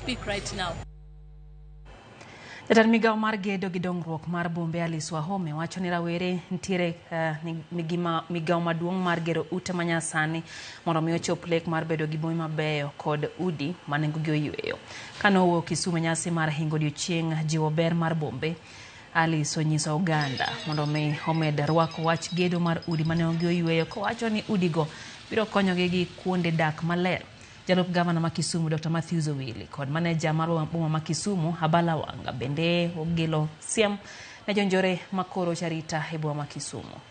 speak right now. Jatend migawo mar gedo gi dongruok mar bombe Alice Wahome wacho ni rawere nitiere migawo maduong' mar gero ute manyasani mondo mi ochop lek mar bedo gi bombe mabeyo kod udi ma nengogi oyweyo. Kane owuok Kisumu e nyasi mar hingo odiochieng' jiwo ber mar bombe, Alice onyiso oganda mondo mi omed rwako wach gedo mar udi ma nengogi oyweyo kowacho ni udigo biro konyogi gi kuonde dak maler. Jalup gavana ma Kisumu Dr. Matthews Owili kod maneja mar boma ma Kisumu Abala Wanga bende ogelo siem ne jonjore makoro charita e boma ma Kisumu.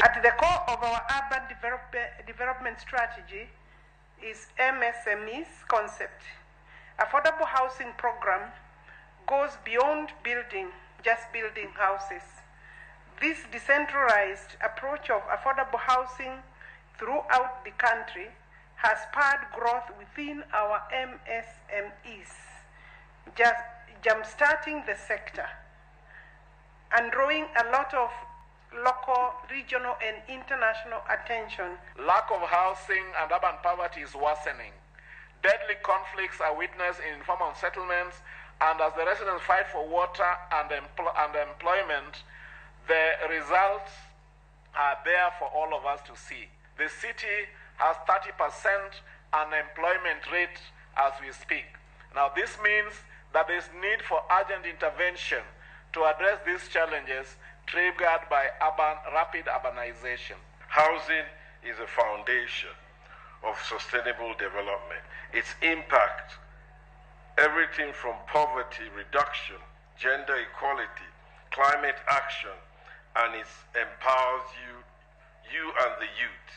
At the core of our urban development strategy is MSME's concept. Affordable housing program goes beyond just building houses. This decentralized approach of affordable housing throughout the country has spurred growth within our MSMEs, just jump-starting the sector and drawing a lot of local, regional, and international attention. Lack of housing and urban poverty is worsening. Deadly conflicts are witnessed in informal settlements, and as the residents fight for water and employment, the results are there for all of us to see. The city has 30% unemployment rate as we speak. Now, this means that there is need for urgent intervention to address these challenges triggered by rapid urbanization. Housing is a foundation of sustainable development. Its impact, everything from poverty reduction, gender equality, climate action, and it empowers you and the youth.